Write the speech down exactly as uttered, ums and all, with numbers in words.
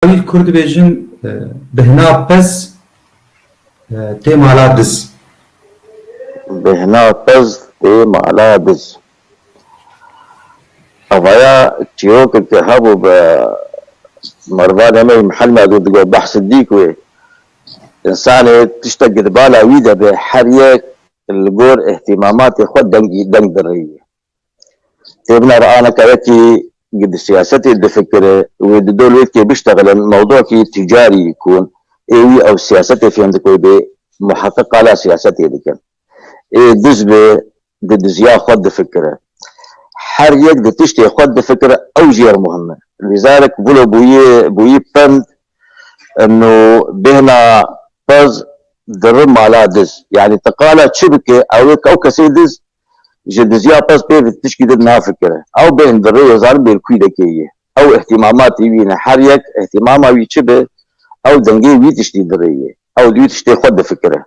Wî li kur dibêjin, e, bihna pez, e, tê mala diz. Bihna pez tê mala diz. Evaya çîrokek hebû bi mervanê me yî Mihemed û digot behs dîk wê. Însanê tiştek di bala wî de be her yek li gor îhtîmamatê xwe dengî deng dirêyî. Têbine re aneke yekî di siyasetê difikire, wê di dol wê dikê biştexilin mewdokî ticarî kun ê wî ew siyasetê fêm dikoy bê muheqeq qala siyasetê dikin. Ê diz be di diziya xwe difikire. Her yek di tiştê xwe difikire ew jêr muhim e. Lîzalik vilo bûyî bûyî pend eno bêhna pez diri mala diz. Yani ti qala çi bike ew ê ew kesê diz ji diziya pez pê tişkî din nafikire. Ew bêhn di rêyê zalim bêl kûy dekê ye. Ew ihtimamatî wî ne. Her yek ihtimama wî çi be, ew dengê wî tiştî di rê ye. Ew di wî tiştê xwe difikire.